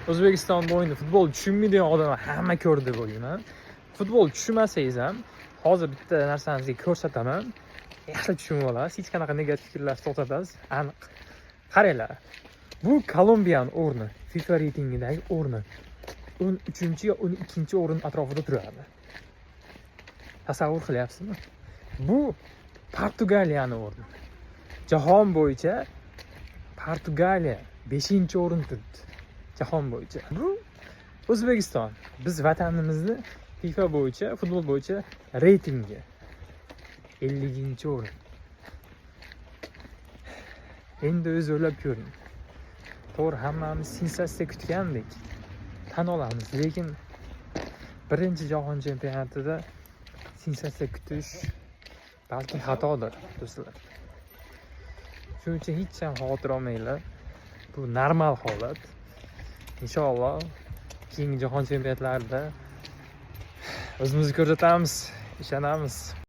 O'zbekistonda o'yinni futbol tushunmaydigan odamlar hamma ko'rdi deb o'ylayman. Futbol tushunmasangiz ham, hozir bitta narsani sizga ko'rsataman. Yaxshi tushunib olasiz, hech qanaqa negativ fikrlarni to'xtatasiz, aniq. Qaranglar. Bu Kolumbiyani o'rni, FIFA reytingidagi o'rni. 13 yo 12 o'rin atrofida turadi. Tasavvur qilyapsizmi? Bu Portugaliyani o'rni. Jahon bo'yicha Portugaliya 5 o'rin turibdi. Jahon bo'yicha. Bu O'zbekiston. Biz vatanimizni FIFA bo'yicha, futbol bo'yicha reytingi 50 o'rin. Endi o'zi o'ylab ko'ring. To'g'ri, hammamiz sensatsiya kutgandik. Tan olamiz, lekin birinchi jahon chempionatida sensatsiya kutish balki xatodir, do'stlar. Shuning uchun hech ham xavotir olmanglar. Bu normal holat. Inshaalloh, keyingi jahon chempionatlarida o'zimizni ko'rsatamiz, ishonamiz.